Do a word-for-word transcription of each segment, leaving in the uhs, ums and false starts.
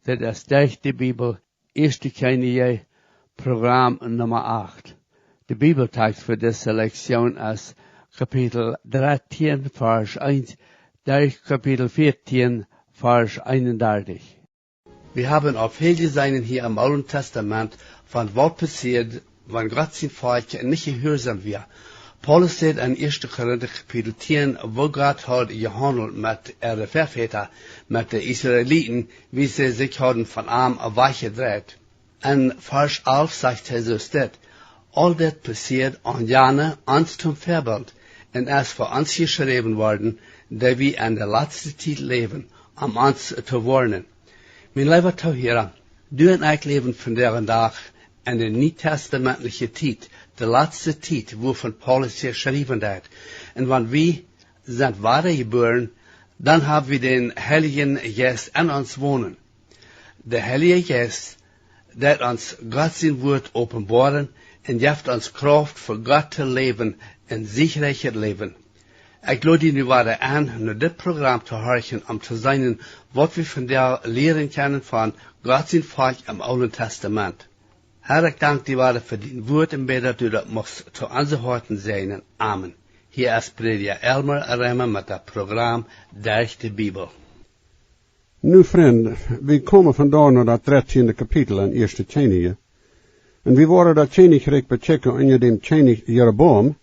Dit es Derch de Bibel, Ieeschte Kjennichs, Programm Numma acht. De Bibeltext fa dise Lektion es Kapitel dartieen, Varsch eent, derch Kapitel vieetieen, Varsch eenundartich. Wie haben aul väl jeseenen hia em Oolen Tastament von waut passieet, wan Gott sien Volkj nich jehuarsom wia. Paulus sajcht en Ieeschte Korinta Kapitel tieen, woo Gott haud jehaundelt met äare Väavodasch, met de Israeliten, woo see sikj hauden von am wajchjedreit. En Varsch alf sajcht hee soo dit: Aul dit passieet aun jane, ons toom Väabilt, un es fa ons jeschräwen worden, dee wie en de latste Tiet läwen, om ons to woarnen. Mien leewa Toohiera, du un ekj läwen vondoag dän Dach en de nietestamentliche Tiet, de latste Tiet, wuavon Paulus hia schriewen deed. Un wan wie sent wadajebuaren, dan hab wie dän Heiljen Jeist en ons wonen. De Heilje Jeist deit ons Gott sien Wuat openboaren un jeft ons Krauft, fa Gott to läwen un siegreich to läwen. Ekj lod die nu wada en, no dit Programm to horchen, om to seenen, waut wie vondoag lieren kjennen von Gott sien Volkj em Oolen Tastament. Herr, ekj dank die wada fa dien Wuat un bäd, daut du daut muchst to onse Hoaten säajnen. Amen. Hia es Prädja Elmer Reimer met daut Programm Derch de Bibel. Nu, Frind, wie komen vondoag no daut dartieende Kapitel en Ieeschte Kjennichs. Un wie woaren daut Kjennichrikj bekjikjen unja däm Kjennich Jeroboam,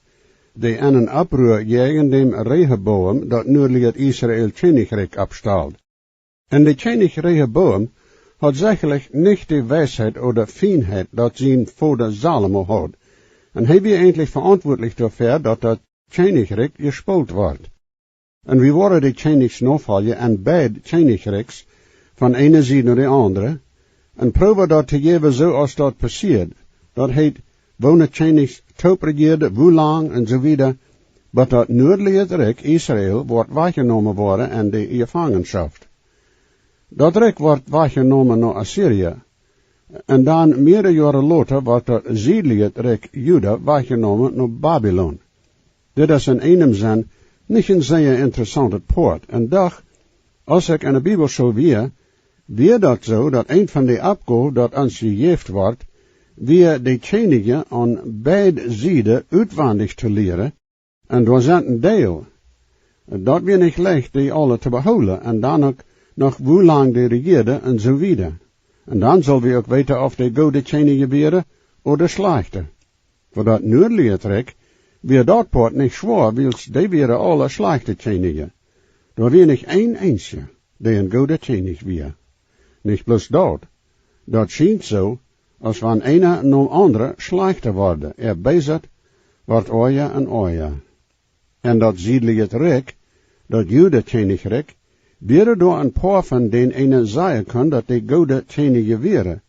dee en een Opprua jäajen däm Rehoboam, daut nuadliche Israel Kjennichrikj, oppstald. Un de Kjennich Rehoboam haud sechalich nich de Weisheit ooda Fienheit, daut sien Voda Salomo haud. Un hee wia eejentlich veauntwuatlich doafäa, daut daut Kjennichrikj jespolt wort. Un wie woaren de Kjennichs nofoljen en beid Kjennichrikjs, von eene Sied no de aundre, un proowen daut to jäwen, soo aus daut passieed. Daut heet, woone Kjennichs toop rejieeden, woo lang un soo wieda, bat daut nuadliche Rikj Israel wort wajchjenomen woaren en de Jefangenschoft. Daut Rikj wort wajchjenomen no Assirien, un dan, mearere Joaren lota, wort daut siedliche Rikj Juda wajchjenomen no Babilon. Dit es en eenem Senn nich een sea interessauntet Poat. Un doch, aus ekj en de Bibelschool wia, wia daut soo, daut eent von de Oppgow, daut ons jejäft wort, wia de Kjennichs aun beid Sieden utwendich to lieren, un doa sent een Deel, daut wia nich leicht, dee aule to behoolen, un dan uk noch, woo lang dee rejieeden un soo wieda. Un dan sull wie uk weeten, auf dee goode Kjennichs wieren ooda schlajchte. Fa daut nuadliche Rikj wia daut Poat nich schwoa, wiels dee wieren aule schlajchte Kjennichs. Doa wia nich een eensja, dee een gooda Kjennich wia. Nich bloos daut, daut schient soo, aus wan eena nom aundren schlajchta wort, äa Beeset wort oaja un oaja. En daut siedliche Rikj, daut Juda Kjennichrikj, wieren doa een poa, von dän eena sajen kunn, daut dee goode Kjennichs wieren,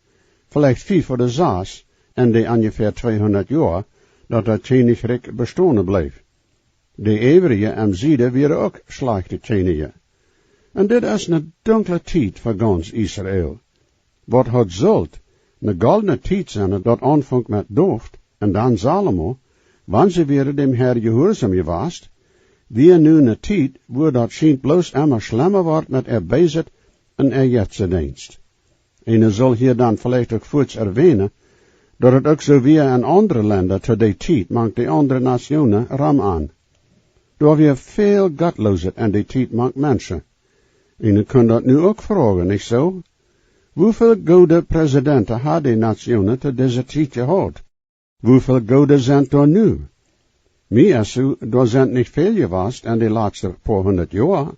veleicht fief ooda sas, en de onjefäa tweehundat Joa, daut daut Kjennichrikj bestonen bleef. De äwrije em Sieden wieren uk schlajchte Kjennichs. Un dit es ne dunkle Tiet fa gauns Israel. Waut haud sullt ne goldne Tiet sennen, daut aunfunk met David un dan Salomo, wan see wieren däm Herr jehuarsom jewast, wia nu ne Tiet, wua daut schient bloos emma schlemma wort met äa Beeset un äa Jetzedeenst. Eena sull hia dan veleicht uk fuaz erwänen, daut et uk soo wia en aundre Lenda to dee Tiet, mank de aundre Natsjoonen rom an. Doa wia väl Gottlooset en dee Tiet mank Menschen. Eena kunn daut nu uk froagen, nich soo? Woo väl goode Präsidenten haud dee Natsjoonen to dise Tiet jehaut? Woo väl goode sent doa nu? Mie es soo, doa sent nich väl jewast en de latste poa hundat Joa.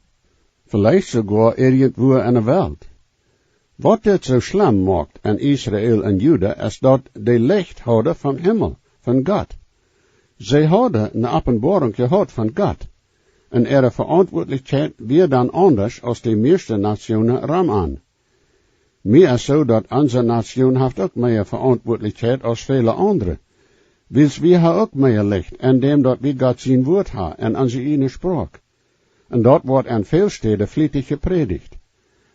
Veleicht soogoa irjentwua en de Welt. Waut dit soo schlemm moakt en Israel un Juda, es daut dee Licht hauden vom Himmel, von Gott. See hauden ne Openboarunk jehaut von Gott, un äare Veauntwuatlichkjeit wia dan aundasch aus de mieeschte Natsjoonen rom an. Mie es soo, daut onse Natsjoon haft uk mea Veauntwuatlichkjeit aus väle aundre, wiels wie ha uk mea Licht, en däm daut wie Gott sien Wuat ha en onse ieejne Sproak. Un daut woat en väl Städen flietich jeprädicht.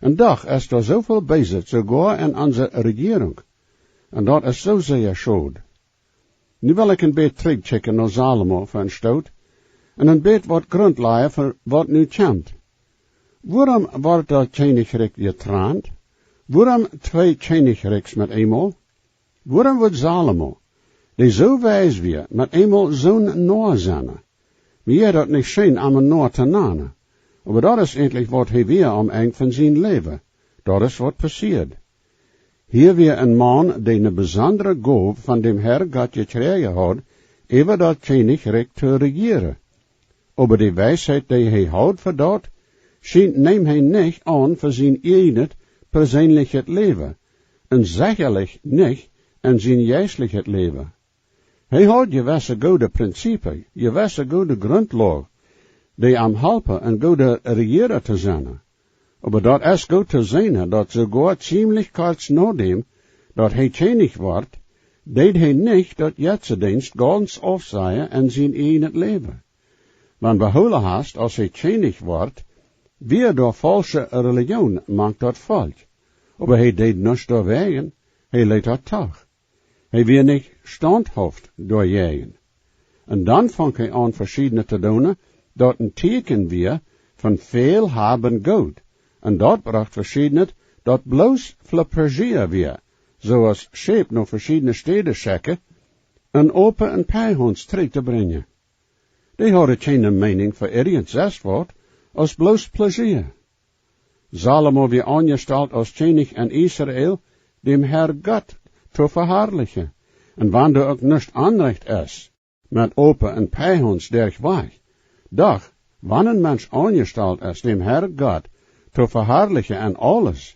Un doch es doa soo väl Beeset, soogoa en onse Rejierunk. Un daut es soo sea schod. Nu well ekj een bät trigjkjikjen no Salomo fa een Stoot, un een bät waut Grunt lajen fa waut nu kjemt. Wuarom wort daut Kjennichrikj jetrant? Wuarom twee Kjennichrikjs met eemol? Wuarom wudd Salomo, dee soo wies wia, met eemol soon Noa sennen? Mie jeit daut nich scheen, am een Noa to nanen. Oba daut es eejentlich waut hee wia aum Enj von sien Läwen. Daut es waut passieed. Hia wia een Maun, dee ne besondre Gow von däm Herr Gott jekjräajen haud, äwa daut Kjennichrikj to rejieren. Oba de Weisheit, dee hee haud fa daut, schient, neem hee nich aun fa sien ieejnet perseenlichet Läwen un sechalich nich en sien jeistlichet Läwen. Hee haud jewesse goode Prinzipien, jewesse goode Grundlagen, dee am halpen, een gooda Rejieera to sennen. Oba daut es goot to seenen, daut soogoa ziemlich kort no däm, daut hee Kjennich wort, deed hee nich daut Jetzedeenst gaunz aufsajen en sien ieejnet Läwen. Wan du behoolen hast, aus hee Kjennich wort, wia doa faulsche Relijoon mank daut Volkj. Oba hee deed nuscht doawäajen, hee leet daut doch. Hee wia nich staunthauft doawäajen. Un dan funk hee aun veschiedne to doonen, daut een Tieekjen wia von väl haben Goot. Un daut brocht veschiednet, daut bloos fa Pleasure wia, soo aus Schäp no veschiedne Städen schekjen, un Opa un Peihauns trigj to brinjen. Dee hauden kjeene Meenunk fa irjent sest waut, aus bloos Pleasure. Salomo wia aunjestalt aus Kjennich en Israel, däm Herr Gott to veharlichen. Un wan doa uk nuscht aunrajcht es, met Opa un Peihauns derchwajch, doch, wan een Mensch aunjestalt es, däm Herr Gott to veharlichen en aules,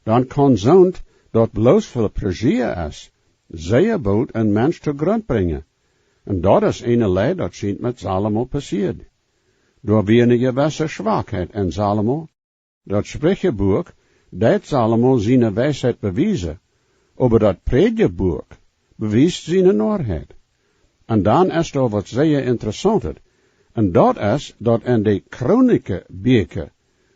dan kaun soont, daut bloos fa Pleasure es, sea boolt een Mensch to Grunt brinjen. Un daut es eene Leid, daut schient met Salomo passieet. Doa wia ne jewesse Schwakheit en Salomo. Daut Sprichabuak deit Salomo siene Weisheit bewiesen, oba daut Prädjabuak bewiest siene Noarheit. Un dan es doa waut sea Interessauntet. Un daut es, daut en de Chronikebieekja,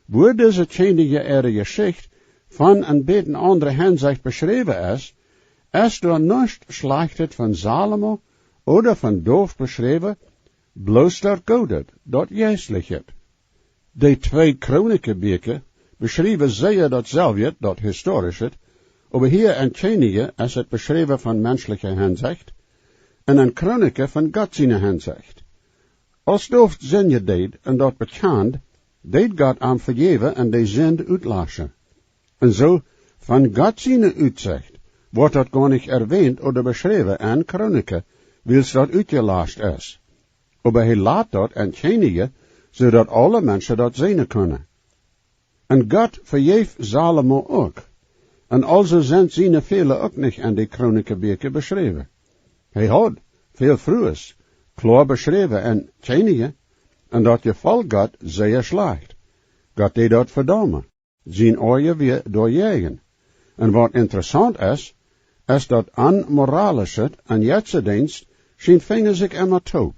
wua dise Kjennichs äare Jeschicht von een bät aundre Hensecht beschräwen es, es doa nuscht Schlajchtet von Salomo ooda von David beschräwen, bloos daut Goodet, daut Jeistlichet. De twee Chronikebieekja beschriewen sea daut selwje, daut historische, oba hia en Kjennichs es et beschräwen von menschliche Hensecht un en Chronikes von Gott siene Hensecht. Aus David sindjen deed un daut bekjand, deed Gott am vejäwen un de Sind utlaschen. Un soo, von Gott siene Utsecht, woat daut goanich erwänt ooda beschräwen en Chronikes, wiels daut utjelascht es. Oba hee lat daut en Kjennichs, soo daut aule Menschen daut seenen kunnen. Un Gott vejeef Salomo uk. Un aulsoo sent siene Fäla uk nich en de Chronikebieekja beschräwen. Hee haud väl Frues, kloa beschräwen en Kjennichs, un daut jefoll Gott sea schlajcht. Gott deed daut vedaumen. Sien Oaja wia doajäajen. Un waut interessaunt es, es daut onmoralischet un Jetzedeenst schient finjen sikj emma toop.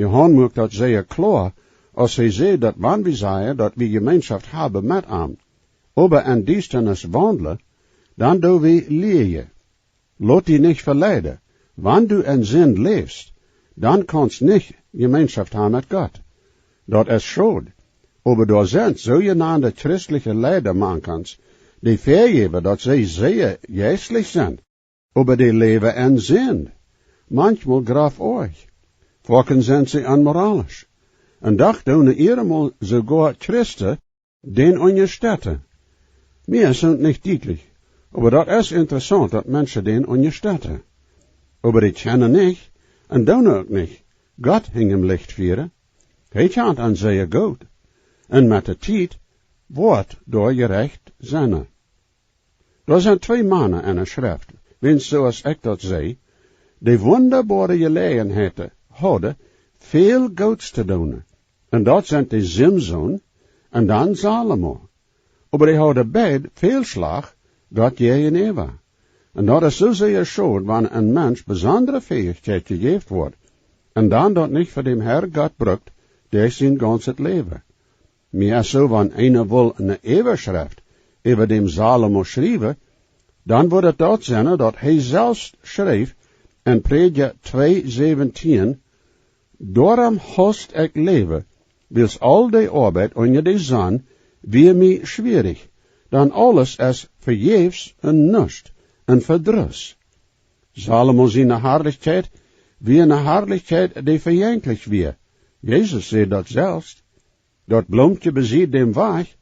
Johanes muak daut sea kloa, aus hee säd, daut wan wie sajen, daut wie Jemeenschoft haben met am, oba en Diestanis waundlen, dan doo wie lieejen. Lot die nich veleiden. Wan du en Sind läfst, dan kaunst nich Jemeenschoft haben met Gott. Daut es schod. Oba doa sent soojenande christliche Leida mank ons, dee vejäwen, daut see sea jeistlich sent, oba dee läwen en Sind. Manchmol groff oajch. Foaken sent see onmoralisch. Un doch doonen eenjemol soogoa Christen dän unjastetten. Mie es et nich dietlich, oba daut es interessaunt, daut Menschen dän unjastetten. Oba dee kjennen nich, un doonen uk nich, Gott hinjam Licht fieren. Hee kjant an sea goot. Un met de Tiet woat doa jerecht sennen. Doa sent twee Mana en de Schreft, wiels soo aus ekj daut säd, dee wundaboare Jeläajenheiten hauden, väl Goots to doonen. Un daut sent de Simson un dan Salomo. Oba dee hauden beid väl Schlajcht Gott jäajenäwa. Un daut es soo sea schod, wan een Mensch besondre Fäichkjeit jejäft woat, un dan daut nich fa däm Herr Gott brukt, derch sien gaunzet Läwen. Mie es soo, wan eena wull ne Äwaschreft äwa däm Salomo schriewen, dan wudd et daut sennen, daut hee selfst schreef en Prädja twee säwentieen: Doarom haust ekj Läwen, wiels aul de Oabeit unja de Sonn wia mie schwierich, dan aules es vejäfs un nuscht un vedruss. Salomo siene Harlichkjeit wia eene Harlichkjeit, dee vejenkjlich wia. Jesus säd daut selfst. Daut Bloomkje besied däm Wajch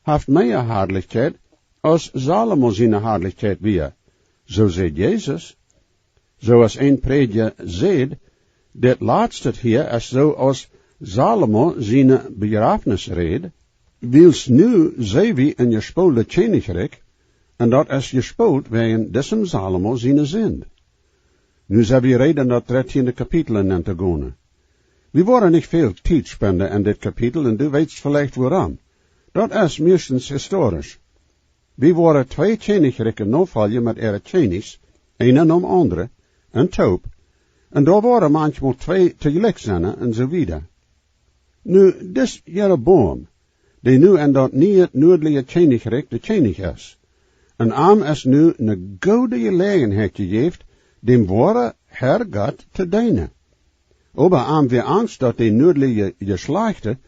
haft mea Harlichkjeit aus Salomo siene Harlichkjeit wia. Soo säd Jesus. Soo aus een Prädja säd, dit latste hia es soo aus Salomo siene Bejrafnisräd, wiels nu seen wie een jespooldet Kjennichrikj, un daut es jespoolt wäajen disem Salomo siene Sind. Nu sent wie reed, en daut dartieende Kapitel nenn to gonen. Wie woaren nich väl Tiet spenden en dit Kapitel, un du weetst veleicht wuarom. Daut es mieeschtens historisch. Wie woaren twee Kjennichrikjen nofoljen met äare Kjennichs, eena nom aundren, un toop, un doa woaren manchmol twee toojlikj sennen, un soo wieda. Nu, dis Jeroboam, dee nu en daut niee nuadlije Kjennichrikj de Kjennich es, un am es nu eene goode Jeläajenheit jejäft, däm woaren Herr Gott to deenen. Oba am wia angst, daut de nuadlije Jeschlajchte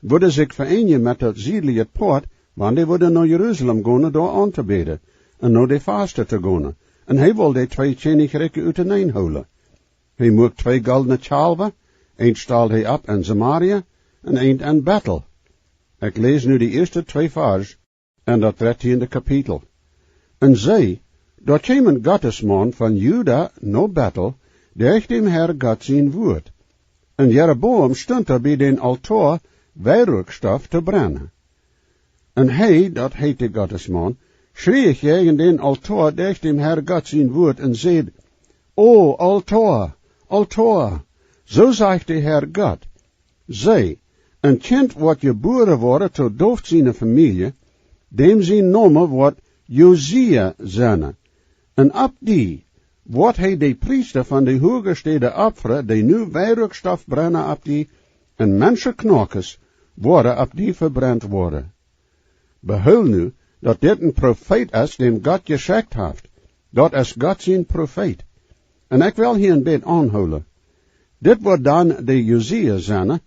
wudden sikj ve'eenjen met daut siedlije Poat, wan dee wudden no Jerusalem gonen, doa auntobäden, un no de Fasten to gonen. Un hee wull de twee Kjennichrikjen uteneen hoolen. Hee muak twee goldne Kjalwa, eent stald hee opp en Samaria un eent en Betel. Ekj läs nu de ieeschte twee Varsch en daut dartieende Kapitel. Un see, doa kjeem een Gottesmaun von Juda no Betel, derch däm Herr Gott sien Wuat. Un Jeroboam stunt doa bie dän Altoa Weiruakjstoff to brennen. Un hee, daut heet de Gottesmaun, schrieech jäajen dän Altoa derch däm Herr Gott sien Wuat un säd: "O Altoa, Altoa, soo sajcht de Herr Gott: See, een Kjint woat jebuaren woaren to David siene Famielje, däm sien Nomen woat Josia sennen. Un opp die woat hee de Priesta von de huage Städen opfren, dee nu Weiruakjstoff brennen opp die, un Menschenkjnoakes woaren opp die vebrent woaren." Behool nu, daut dit een Profeet es, däm Gott jeschekjt haft. Daut es Gott sien Profeet. Un ekj well hia een bät aunhoolen. Dit woat dan de Josia sennen,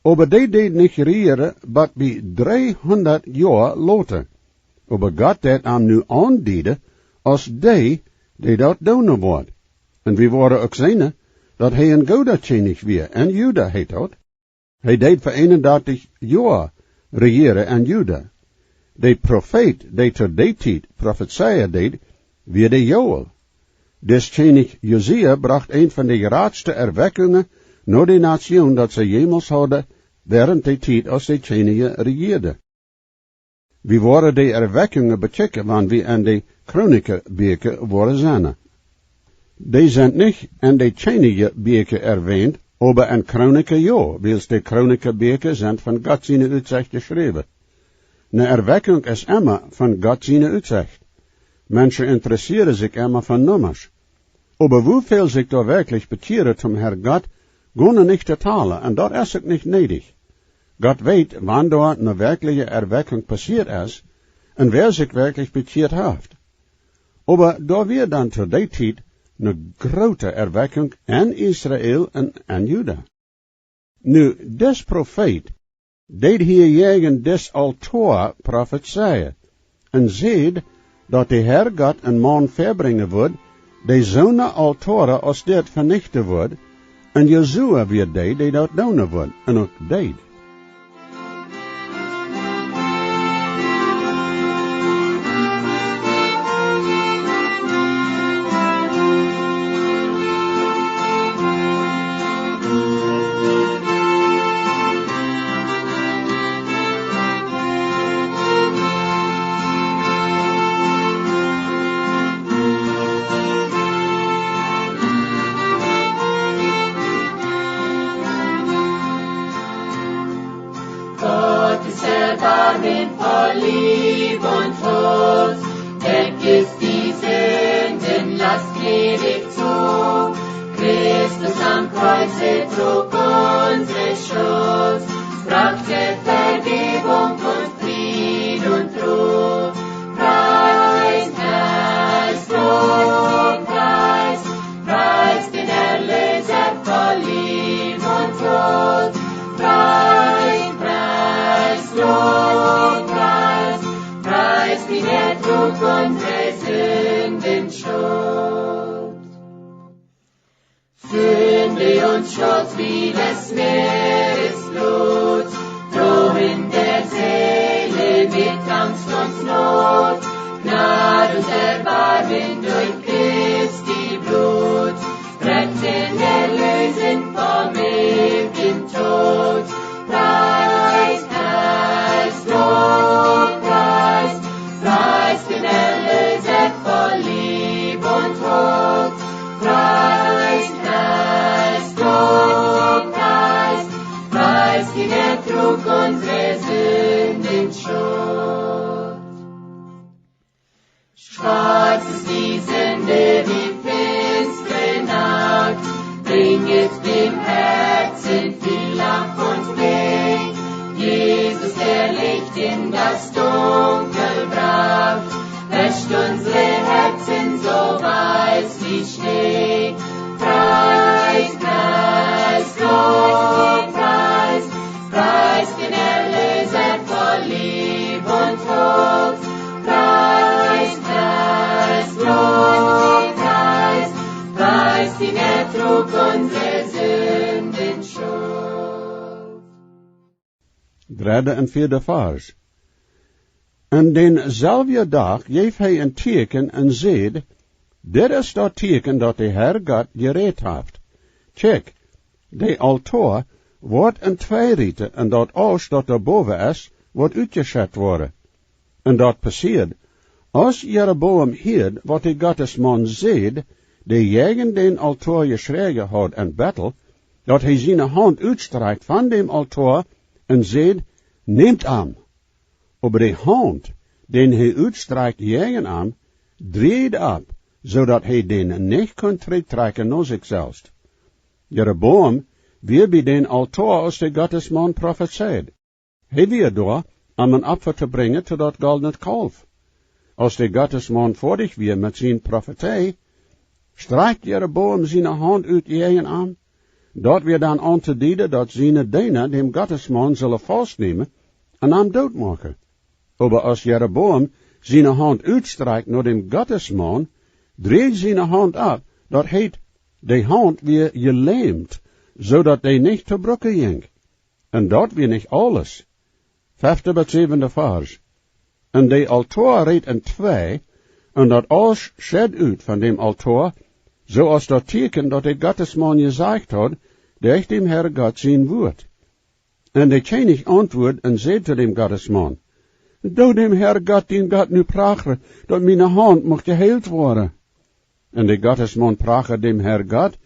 oba dee deed nich rejieren bat bie dreehundat Joa lota. Oba Gott deed am nu aundieden aus dee, dee daut doonen woat. Un wie woaren uk seenen, daut hee een gooda Kjennich wia, en Juda heet daut. Hee deed fa eenundartich Joa rejieren en Juda. De Profeet, dee to dee Tiet profezeien deed, wia de Joel. Dis Kjennich Josia brocht eent von de jratste Erwekjungen no de Natsjoon, daut see jemols hauden, wäarent de Tiet aus de Kjennichs rejieeden. Wie woaren de Erwekjungen bekjikjen, wan wie en de Chronikabieekja woaren sennen. Dee sent nich en de Kjennichsbieekja erwänt, oba en Chronikja jo, wiels de Chronikabieekja sent von Gott siene Utsecht jeschräwen. Ne Erwekjunk es emma von Gott siene Utsecht. Menschen interessieren sikj emma von Nummasch. Oba woo väl sikj doa werkjlich bekjieren toom Herr Gott, gonen nich to talen, un daut es uk nich needich. Gott weet, wan doa ne werkjliche Erwekjunk passieet es, un wäa sikj werkjlich bekjieet haft. Oba doa wia dan to dee Tiet ne groote Erwekjunk en Israel un en Juda. Nu, dis Profeet deed hia jäajen dis Altoa profezeien, un säd, daut de Herr Gott een Maun väabrinjen wudd, dee soone Altoaren aus dit venichten wudd, un Josua wia dee, dee daut doonen wudd, un uk deed. Schutt. Sünde und Schuld wie des Meeres Flut, drohen der Seele mit Angst und Not. Gnade und Erbarmen durch Christi Blut, retten, erlösen vom ewigen Tod. Preist, preist, Lob, preist, preist den Erlöser voll Lieb und Huld. Preist, preist, Lob, preist, preist, den er trug unsere Sünden Schuld. Schwarz ist die Sünde wie finstre Nacht, bringet dem Herzen viel Lach und Weh. Jesus, der Licht in das Dunkel bracht, wäscht unsere Herzen so weiß wie Schnee. Preist, preist, Lob, preist, preist den Erlöser voll Lieb und Huld. Preist, preist, Lob, preist, preist, den er trug unsere Sünden Schuld. Dredde un vieede Varsch. Un dänselwjen Dach jeef hee een Tieekjen un säd: Dit es daut Tieekjen, daut de Herr Gott jerät haft. Kjikj, de Altoa woat en twee rieten, un daut Asch, daut doa bowen es, woat utjeschett woaren. Un daut passieed, aus Jeroboam hieed, waut de Gottesmaun säd, dee jäajen dän Altoa jeschräajen haud en Betel, daut hee siene Haunt utstrakjt von däm Altoa un säd: Nämt am. Oba de Haunt, dän hee utstrakjt jäajen am, dreid opp, soo daut hee dän nich kunn trigjtrakjen no sikj selfst. Jeroboam wia bie dän Altoa, aus de Gottesmaun profezeid. Hee wia doa, om een Opfa to brinjen to daut goldne Kaulf. Aus de Gottesmaun foadich wia met siene Profezeiunk, strakjt Jeroboam siene Haunt ut jäajen am. Daut wia dan auntodeeden, daut siene Deena däm Gottesmaun sullen faustnämen un am dootmoaken. Oba aus Jeroboam siene Haunt utstrakjt no däm Gottesmaun, dreid siene Haunt opp, daut heet, de Haunt wia jelämt, soo daut dee nich to Bruck jinkj. Un daut wia nich aules. Fefte bat säwende Varsch. Un de Altoa reet en twee, un daut Asch schedd ut von däm Altoa, soo aus daut Tieekjen, daut de Gottesmaun jesajcht haud, derch däm Herr Gott sien Wuat. Un de Kjennich auntwuad un säd to däm Gottesmaun: Doo däm Herr Gott, dien Gott, nu prachren, daut miene Haunt mucht jeheelt woaren. Un de Gottesmaun prachad däm Herr Gott,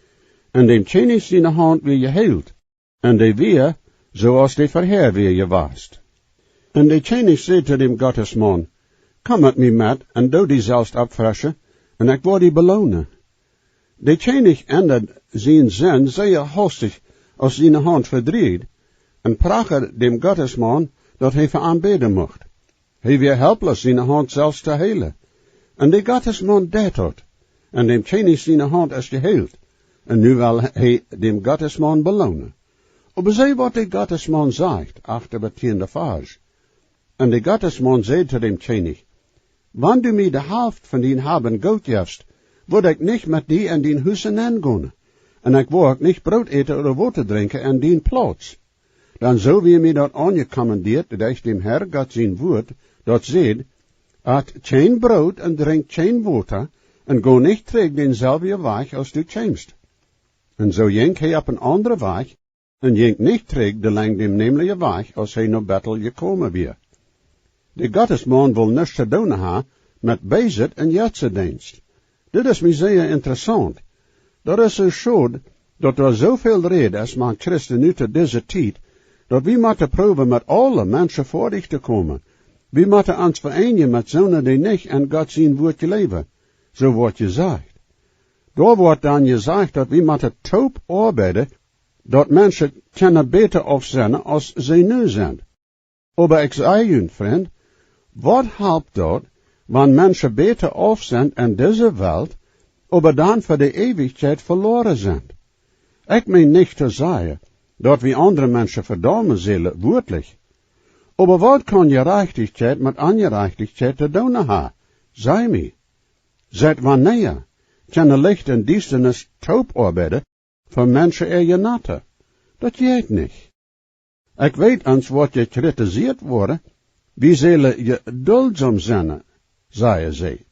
un däm Kjennich siene Haunt wia jeheelt, un dee wia, soo aus dee verhäa wia jewast. Un de Kjennich säd to däm Gottesmaun: Komm met mie met un doo die selfst oppfreschen, un ekj woa die beloonen. De Kjennich endad sienen Senn sea haustich, aus siene Haunt vedreid, un prachad däm Gottesmaun, daut hee fa am bäden mucht. Hee wia helplos, siene Haunt selfst to heelen. Un de Gottesmaun deit daut. Un däm Kjennich siene Haunt es jeheelt. Un nu well hee däm Gottesmaun beloonen. Oba see, waut de Gottesmaun sajcht, achte bat tieende Varsch. Un de Gottesmaun säd to däm Kjennich: Wan du mie de Halft von dien Haben goot jefst, wudd ekj nich met die en dien Hus nenn gonen, un ekj wudd uk nich Broot äten ooda Wota drinkjen en dien Plauz. Dan soo wia mie daut aunjekomen, dit, daut ekj däm Herr Gott sien Wuat, daut säd: At kjeen Broot un drink kjeen Wota, un go nich trigj dänselwjen Wajch aus du kjeemst. Un soo jinkj hee opp een aundren Wajch, un jinkj nich trigj de Lenjd däm nämlichen Wajch, aus hee no Betel jekomen wia. De Gottesmaun wull nuscht to doonen haben met Beeset un Jetsedeenst. Dit es mie sea interessaunt. Daut es soo schod, daut doa soo väl Räd es mank Christen nu to dise Tiet, daut wie motten proowen met aule Menschen foadich to komen. Wie motten ons ve'eenjen met soone, dee nich aun Gott sien Wuat jleewen, soo woat jesajcht. Doa woat dan jesajcht, daut wie motten toop oabeiden, daut Menschen kjennen bäta auf sennen, aus see nu sent. Oba ekj saj junt, Frind, waut halpt daut, wan Menschen bäta auf sent en dise Welt, oba dan fa de Eewichkjeit veloaren sent? Ekj meen nich to sajen, daut wie aundre Menschen vedaumen sellen, werkjlich. Oba waut kaun Jerajchtichkjeit met Onjerajchtichkjeit to doonen haben? Saj mie. Seit wanea kjennen Licht un Diestanis toop oabeiden fa Menschen äa Jenaten? Daut jeit nich. Ekj weet, ons woat jekritisieet woaren, wie sellen jeduldsom sennen, sajen see.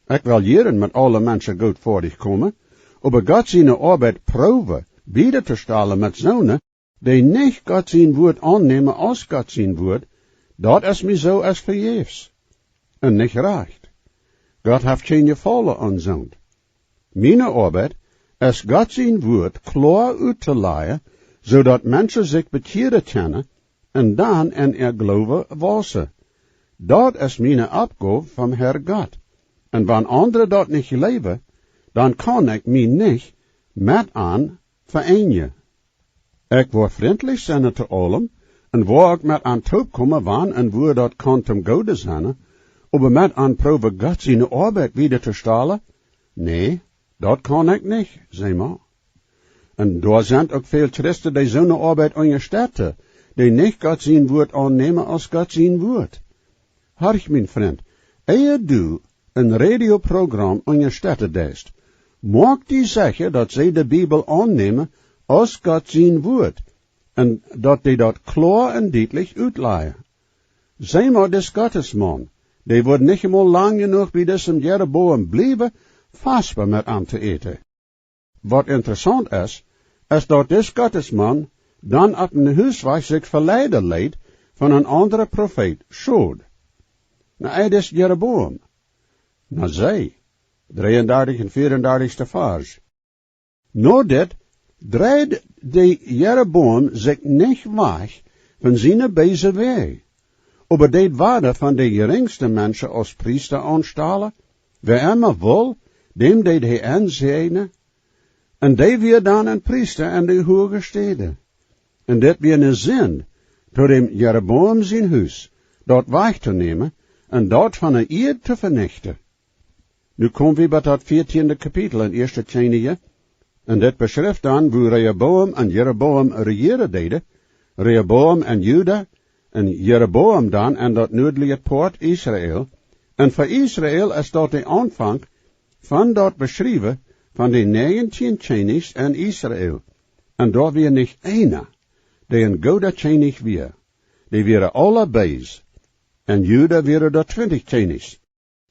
Ekj well jieren met aule Menschen goot foadich komen, oba Gott siene Oabeit proowen wieda to stalen met soone, dee nich Gott sien Wuat aunnämen aus Gott sien Wuat, daut es mie soo aus vejäfs un nich rajcht. Gott haft kjeen Jefaulen aun soont. Miene Oabeit es, Gott sien Wuat kloa uttolajen, soo daut Menschen sikj bekjieren kjennen un dan en äa Gloowen wausen. Daut es miene Oppgow vom Herr Gott. Un wan aundre daut nich jleewen, dan kaun ekj mie nich met an ve'eenjen. Ekj woa frintlich sennen to aulem un woa uk met an toop komen, wan un wua daut kaun toom Gooden sennen, oba met an proowen, Gott siene Oabeit wieda to stalen? Nä, daut kaun ekj nich, see mau. Un doa sent uk väl Christen, dee soone Oabeit unjastetten, dee nich Gott sien Wuat aunnämen aus Gott sien Wuat. Horch, mien Frint, ea du een Radioprogram unjastetten deist, moak die secha, daut see de Bibel aunnämen aus Gott sien Wuat un daut dee daut kloa un dietlich utlajen. See mau dis Gottesmaun, dee woat nich emol lang jenuach bie disem Jeroboam bliewen, Faspa met am to äten. Waut interessaunt es, es daut dis Gottesmaun dan opp een Huswajch sikj veleiden leet von een aundren Profeet. Schod. Na, ea dis Jeroboam. Na, see, dreeundartich un vieaundartichste Varsch. No dit dreid de Jeroboam sikj nich wajch von siene beese Wäaj, oba deed wada von de jerinjste Menschen aus Priesta aunstalen, wäa emma wull, däm deed hee ensäajnen, un dee wia dan een Priesta en de huage Städen. Un dit wia ne Sind, to däm Jeroboam sien Hus, daut wajchtonämen un daut von de Ieed to venichten. Nu kom wie bie daut vieatieende Kapitel en Ieeschte Kjennichs, un dit beschrift dan, woo Rehoboam un Jeroboam rejieren deeden, Rehoboam en Juda, un Jeroboam dan en daut nuadliche Poat Israel. Un fa Israel es daut de Aunfank von daut Beschriewen von de näajentieen Kjennichs en Israel. Un doa wia nich eena, dee een gooda Kjennich wia. Dee wieren aula bees. En Juda wieren doa twintich Kjennichs.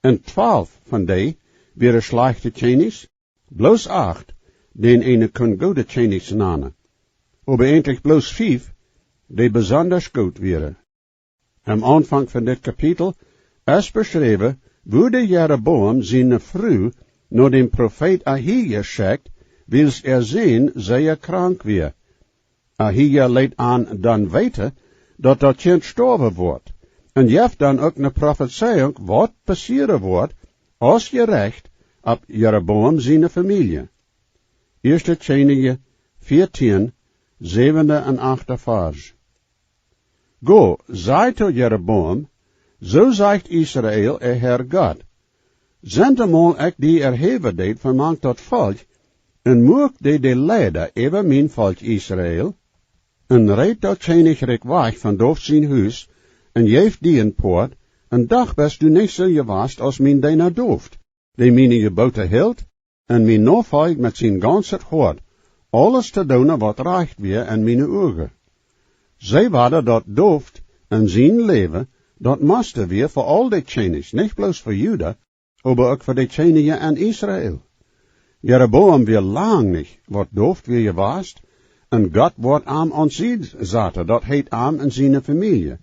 Un twalf von dee wieren schlajchte Kjennichs, bloos acht, dän eena kunn goode Kjennichs nanen. Oba eejentlich bloos fief, dee besondasch goot wieren. Aum Aunfank von dit Kapitel es beschräwen, woo de Jeroboam siene Fru no däm Profeet Ahia schekjt, wiels äa Sän sea krank wia. Ahia leet an dan weeten, daut daut Kjint stoawen woat, un jeft dan uk ne Profezeiunk, waut passieren woat, aus Jerecht opp Jeroboam siene Famielje. Ieeschte Kjennichs vieatieend, säwende un achte Varsch. Go, saj to Jeroboam: Soo sajcht Israel äa Herr Gott: Send emol, ekj die erhäwen deed von mank daut Volkj, un muak die de Leida äwa mien Volkj Israel, un reet daut Kjennichrikj wajch von David sien Hus, un jeef die een Poat, un doch best du nich soo jewast aus mien Deena David, dee miene Jebooten hilt, un mie nofoljd met sien gaunzet Hoat, aules to doonen, waut rajcht wia en miene Uagen. See wada, daut David en sien Läwen daut Musta wia fa aul de Kjennichs, nich bloos fa Juda, oba uk fa de Kjennichs en Israel. Jeroboam wia lang nich, waut David wia jewast, un Gott woat am aun sied saten, daut heet, am un siene Famielje.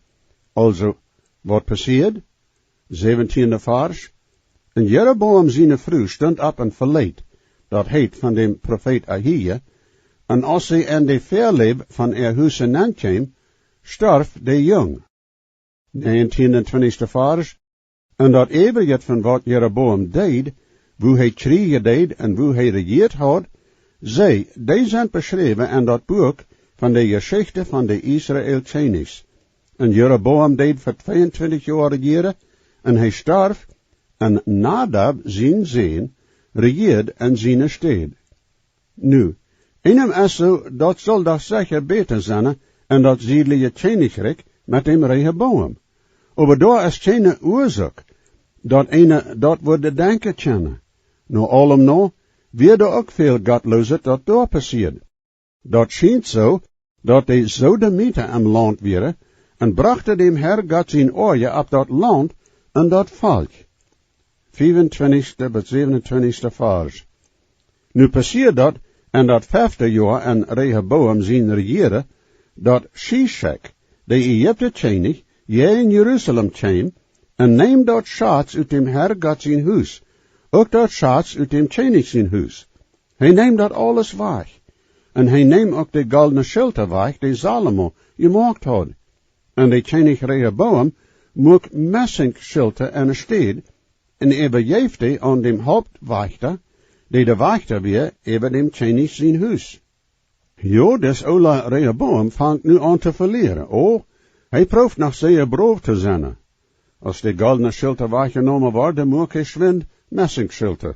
Aulsoo, waut passieed? Säwentieende Varsch. Un Jeroboam siene Fru stunt opp un veleet daut Hus von däm Profeet Ahia, un aus see en de Väaläw von äa Hus nenn kjeem, storf de Jung. Näajentieen un twintichste Varsch. Un daut äwaje von waut Jeroboam deed, woo hee kjrieejen deed un woo hee rejieet haud, see, dee sent beschräwen en daut Buak von de Jeschicht von de Israel Kjennichs. Un Jeroboam deed fa twee un twintich Joa rejieren, un hee storf, un Nadab sien Sän rejieed en siene Städ. Nu, eenem es soo, daut saul doch secha bäta sennen en daut siedliche Kjennichrikj met däm Rehoboam. Oba doa es kjeene Uasoak, daut eena daut wudd denkjen kjennen. No aulem no, wia doa uk väl Gottloset, daut doa passieed. Daut schient soo, daut de Sodomiten em Launt wieren, un brochten däm Herr Gott sien Oaja opp daut Launt un daut Volkj. Fiewuntwintichste bat säwenuntwintichste Varsch. Nu passieed daut en daut fefte Joa en Rehoboam sien Rejieren, daut Schischak, de Ägipta Kjennich, jäajen Jerusalem kjeem un neem daut Schaz ut däm Herr Gott sien Hus, uk daut Schaz ut däm Kjennich sien Hus. Hee neem daut aules wajch. Un hee neem uk de goldne Schilta wajch, dee Salomo jemoakt haud. Un de Kjennich Rehoboam muak Messingschilta enne Städ un äwajeef dee aun däm Hauptwajchta, dee de Wajchta wia äwa däm Kjennich sien Hus. Jo, dis oola Rehoboam fangt nu aun to velieren. O, hee prooft noch sea brow to sennen. Aus de goldne Schilta wajchjenomen worden, muak hee schwind Messingschilta.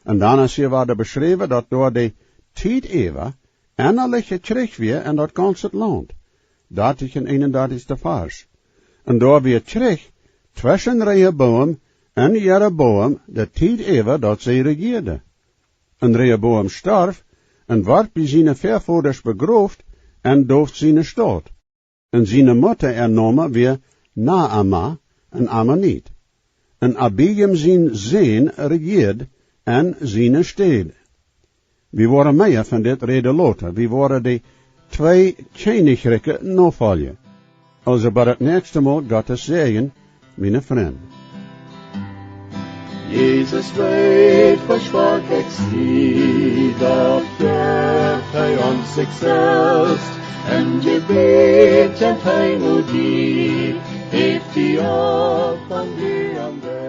Un dan es hia wada beschräwen, daut doa de Tiet äwa ennalich Kjrich wia en daut gaunze Launt. Dartich un eenundartichste Varsch. Un doa wia Kjrich tweschen Rehoboam un Jeroboam de Tiet äwa, daut see rejieeden. Un Rehoboam storf un wort bie siene Väavodasch begroft en David siene Staut. Un siene Mutta äa Nomen wia Naama, een Ammoniet. Un Abiam sien Sän rejieed en siene Städ. Wie woaren mea von dit räden lota. Wie woaren de twee Kjennichrikje nofoljen. Aulsoo bat daut näakjste Mol, Gottes Säajen, miene Frind. Jesus weet, woo schwak ekj sie, daut jeft hee ons sikj selfst. En Jebäd kjemt hee no die, häft die opp un die aun de